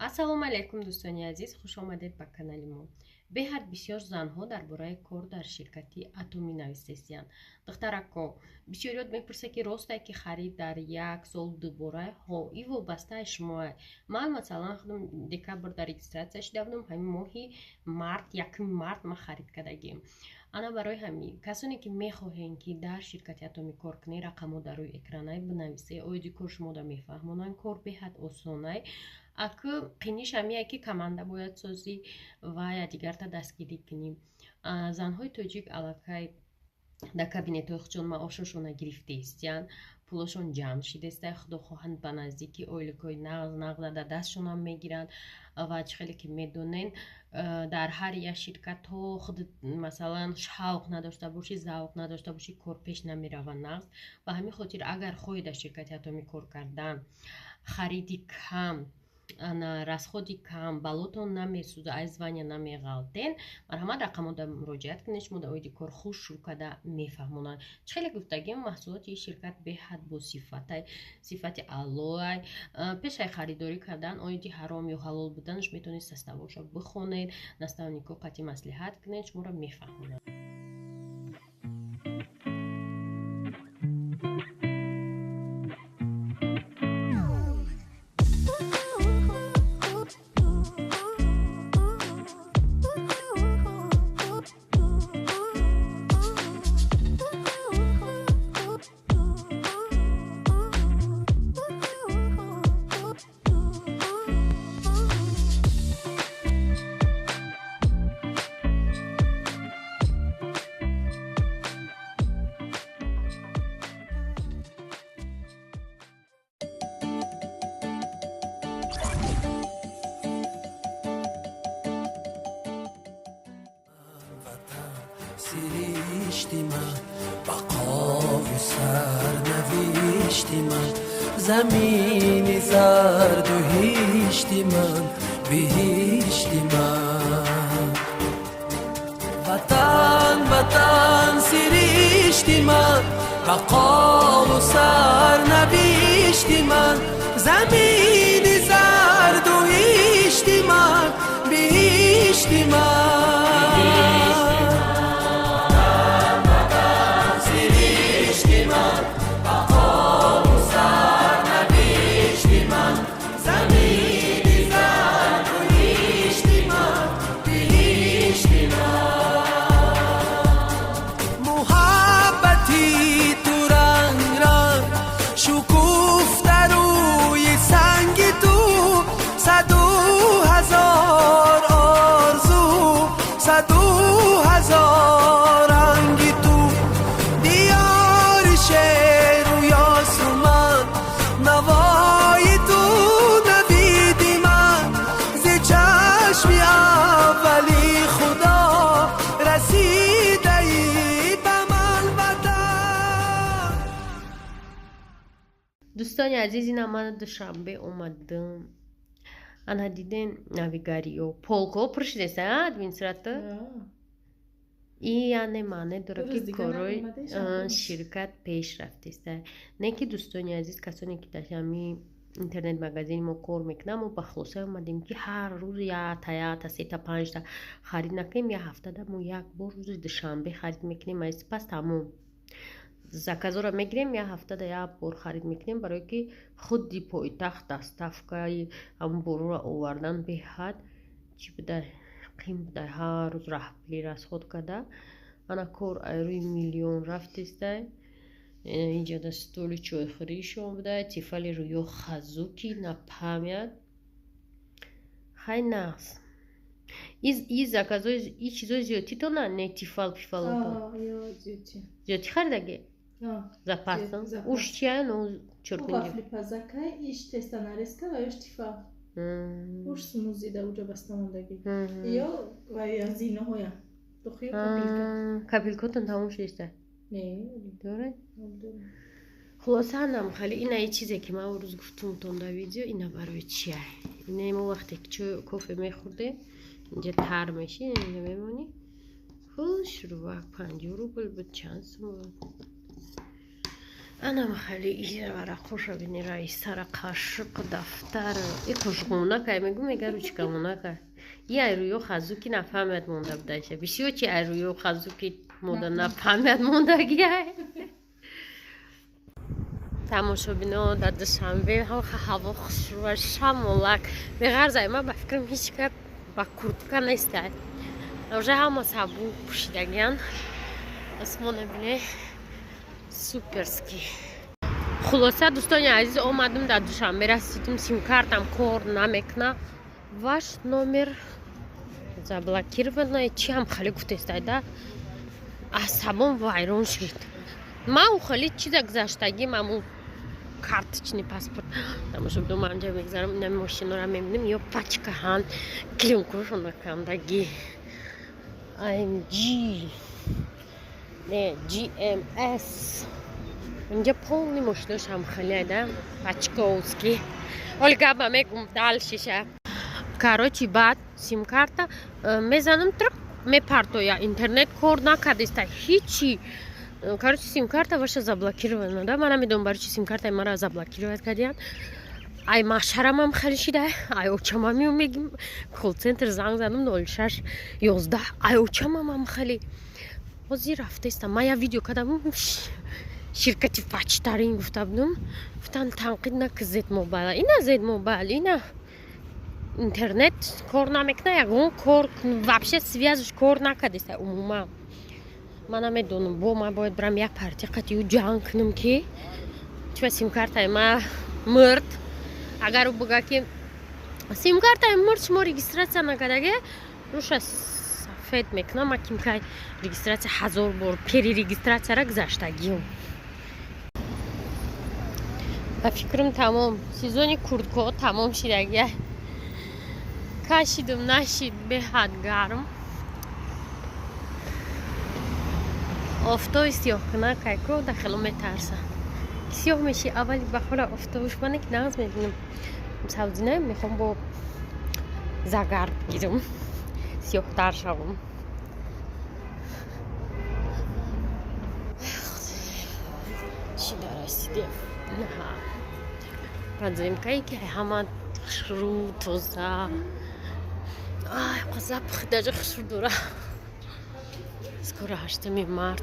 Ассалому алайкум, дӯстони азиз, хуш омадед ба канали мо. Беҳад бисёр занҳо дар бораи кор дар ширкати Атомӣ нависестиянд. Духтарако, бисёриёт мепурсад, ки ростае, ки харид дар як сол дубора? Ҳо, и вобастаи шумоа. Ман, масалан, худам декабр дар регистрация шуда будам, ҳамин моҳи март, 1 март ман харид кардагим. Ана барои ҳамин, касоне ки мехоҳем, ки дар ширкати Атомӣ кор кунед, рақамҳо дар рӯи экранай, бинависед, оиди кор шумода мефаҳмонанд. Кор беҳад осонай. Аку қиниш ҳамие, ки команда бояд созӣ ва якдигарта дастгирӣ кунӣ. Занҳои тоҷик аллакай дар кабинетҳои худшон маошошона гирифтаистиянд, пулошон ҷамъ шидаиста. Худо хоҳанд, ба наздики ойликҳои нағз нағза дар дастшонам мегиранд. Ва чӣ хеле ки медонен, дар ҳар як ширкат то худ, масалан, шавқ надошта бошӣ, завқ надошта бошӣ, кор пеш намерава нағз. Ба ҳамин хотир, агар хоҳӣ дар ширкати Атомӣ кор кардан, хариди кам, ана расходи кам, балотон намесӯза, аз звания намеғалтен, марҳамат, рақамода муроҷиат кунед, шумо дар оиди кор хуш шурӯъ карда мефаҳмонанд. Чӣ хеле гуфтагим, маҳсулоти ширкат беҳад босифатай, сифати аълоай. Пешай харидорӣ кардан оиди ҳаром ё ҳалол буданаш метавонед составоша бихонед, наставнико қатъи маслиҳат кунед, шуморо мефаҳмонанд. Сиришти ман, бақову сарнавишти ман, замини зарду ҳишти ман, биҳишти ман. Ватан, Ватан, сиришти ман, бақову сарнавишти ман, замини зарду ҳишти ман, биҳишти ман. Сиришти ман, бақову сарнавишти ман, замини зарду ҳишти ман, биҳишти ман. Муҳаббати ту ранг ранг шукуфта рӯи санги ту, саду ҳазор орзу, саду ҳазор ранги ту, диёри шеру ёсуман, навои ту, навиди ман, зи чашми аввали Худо расидаи ба ман, Ватан. Дӯстони азиз, ина ман Душанбе омадам. Ана диден, навигариё, полкҳо пур шудеста, администратор. И яъне маъне дорад, ки Рӯз дига корҳои наомадаи шаб. ширкат пеш рафтеста. Не ки, дӯстони азиз, касоне ки дар ҳами интернет магазини мо кор мекунанд, мо ба хулоса омадем, ки ҳар рӯз якта якта, сета, панҷта харид накунем. Як ҳафтада мо як бор рӯзи душанбе харид мекунем, ай сипас тамом. Заказоро мегирем, як ҳафтада як бор харид мекунем, барое ки худи пойтахт доставкаи ҳамн борро овардан беҳад чӣ буда, қим буда, ҳар рӯз раҳпулӣ расход карда. Ана кор ай рӯи миллион рафтестай. Инҷа да столи чойхӯришон буда, Тефали рӯё хазуки напамяд. Хай, нағз. И заказои и чизои зиёдтитона, не Тефал пифалото? Зиёдтӣ харидаги? Запасом. Запас. Уш чия, ну чоркунҷа? Вафлипазакай, иш тестанареска ва ёш Тефал. Уш смузи да уҷа баста мондагӣ. Ё ва я зинаҳоя. Духи капилка. Капилкотон тамом шудеста? Не. Дорад? Дорад. Хулоса, анам хали ина и чизе ки ман рӯз гуфтумтон дар видео, ина барои чия? Ина мо вақте ки чой, кофе мехӯрдем, инҷа тар меши, инҷа мемонӣ, хуш рувак 50 рубл буд, чанд сум буд. Анам хали ира хуша бинира сара қашиқ, дафтар и қушғунакай мегу, мега ручкамунакай. И айрӯё хазуки нафаҳмият монда будаша. Бисёр чи айрӯё хазуки монда нафаҳмият мондагиай. Тамошобино, дар Душанбе ҳаво хушрӯа, шамолак. Беғарзай, ман ба фикрам, ҳеҷ кап ба куртка нестай. Уже ҳама сабук пӯшидагиян. Осмона бине, суперский. Хулоса, дӯстони азиз, омадам, дар Душанбе расидим, симкартам кор намекуна. «Ваш номер заблокировано» чи ҳам хеле гуфтестай да. Асабом вайрон шуд. Ман хеле чиза гузаштагим, аму карточный паспорт. Тамошобино, ман анҷа мегзарам, ина мошинора мебинем, ё пачкаҳан, клеёнкошона кандаги. AMG, не, GMS. Инҷа полный мошинош ҳам хеле да пачковский. Оли габа мегум дальшеша. Короче, баъд симкарта мезанам, трк мепартоя, интернет кор накардиста, ҳичи. Короче, «симкарта ваша заблокирована» да. Ман намедонам, барои чи симкартаи мара заблокировать кардиян. Ай машарамам хеле шида, ай очамам мегим, колл-центр занг задам, 06 11, ай очамамам хеле. Ҳозир рафтаистам. Ман як видео кардам, ширкати фачтарин гуфта будам. Гуфтан, танқид наки Зет Мобайл. Ина Зет Мобайл, ина интернет кор намекуна, ягон кор, вообще связш кор накардиста умуман. Ман намедонам, бо ман бояд бирам як партия қатию ҷанг кунам, ки чиба симкартаи ма мурд. Агар ӯ буга, ки симкартаи мурд, шумо регистрация накардаге, руша сафед мекунам. Ма кимкай регистрация ҳазор бор перерегистрацияра гузаштагиам. Ба фикрам, тамом, сезони курткаҳо тамом шидагия. Кашидум, нашид, беҳад гарм. Офтоби сиёҳкунак кайко да хело метарса. Сиёҳ меши аввали баҳора офтобуш. Мане ки нағз мебинам, савзина мехом, бо загар бигирам, сиёҳтар шавам. Чӣ дарасидем? Подземкае ки ҳама хушрӯ, тоза. Ай, запах даже хушрӯ дора. Скоро 8-ми март,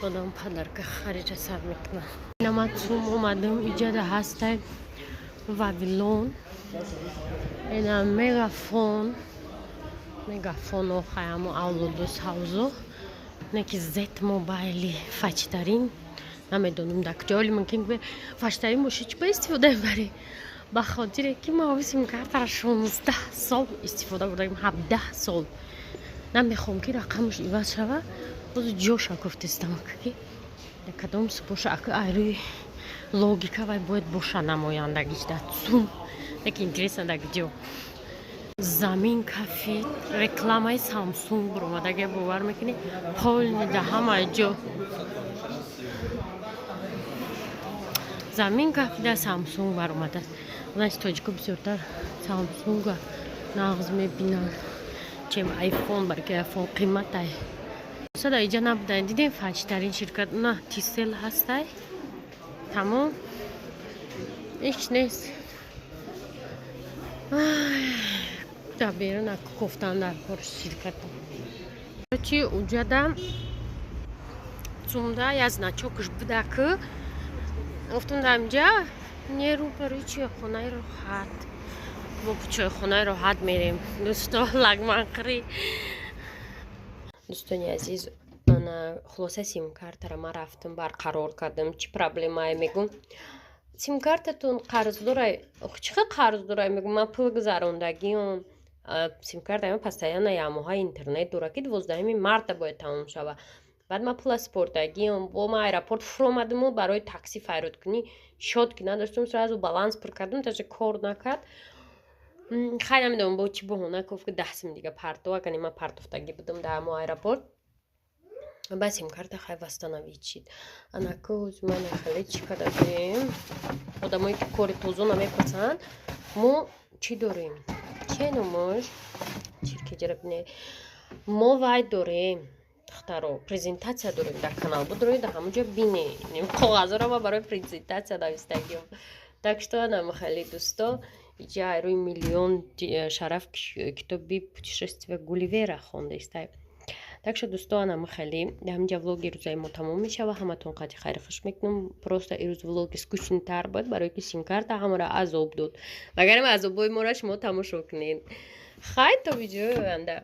одам подарка хариҷа сар мекунад. Инама цум омадам, иҷада ҳастай Вавилон, ина Мегафон. Мегафон охаямо авлоду савзо неки. Зет Мобайли фачтарин намедонам дар куҷо. Оли мумкин фачтарин боша, чӣ ба истифода мебарӣ? Ба хотире ки ма симкартара 16 сол истифода бурдагим, 17 сол. Намехоҳам, ки рақамаш иваз шава. Боз ҷоша гуфтестам, ки кадом боша. Ака, айрӯи логика вай бояд боша намояндагиш дар ЦУМ. Лекин интересно, дар куҷо. Замин кафи, рекламаи Самсунг буромадаге, бовар мекунӣ? Полный да ҳамаи ҷо замин кафида Самсунг баромадааст. Значит, тоҷико бисёртар Самсунга нағз мебинанд, чем Айфон, балки Айфон қиматай. Сада иҷа набудай, дидем фачтарин ширкат на Тисел ҳастай. Тамом, ҳеч нест. Дар берун кофтан дар кор ширката чи уҷада цумда я значокш буда, ки гуфтам, дар инҷа нерӯ барои чойхонаи Роҳат. Мо чойхонаи Роҳат мерем, дӯсто, лагманқирӣ. Дӯстони азиз, ана хулоса, симкартара ман рафтам барқарор кардам. Чӣ проблемае мегум? «Симкартатон қарздорай». Чӣ хел қарздорай? Мегум, ман пул гузарондагиам. Симкартаи ман постоянно ямоҳа интернет дора, ки 12-уми марта бояд тамом шава. Баъд ман пула супордагиам. Бо ман аэропорт фуромадиму барои такси файрод кунӣ шод ки надоштум, сразу баланс пур кардам, даже кор накард. Хай, намедонам бо чӣ баҳона гуфт, ки 10 сум дига партова. Агар ман партофтагӣ будам дар ҳамо аэропорт. Ба симкарта хай восстановить шид. Анаку ман хеле чӣ карда гӯем? Одамое ки кори тозона мепурсанд, мо чӣ дорем? Че номош чиркиҷара бине. Мо вай дорем. Духтаро, презентатсия дорем дар канал, будроед, дар ҳамонҷо бинед. Коғазҳоро ма барои презентатсия навистагиём. Так что анамахали, дӯсто, иҷа рӯи миллион шараф китоби «Путешествие Гулливера» хондаистай. Так что, дӯсто, анамахали, ҳаминҷа влоги рӯзаи мо тамом мешава. Ҳаматон қати хайри хуш мекунам. Просто ирӯз влоги скучный тар буд, барое ки симкарта ҳамаро азоб дод. Вагарна азобҳои моро шумо тамошо кунед. Хай, то видеои оянда.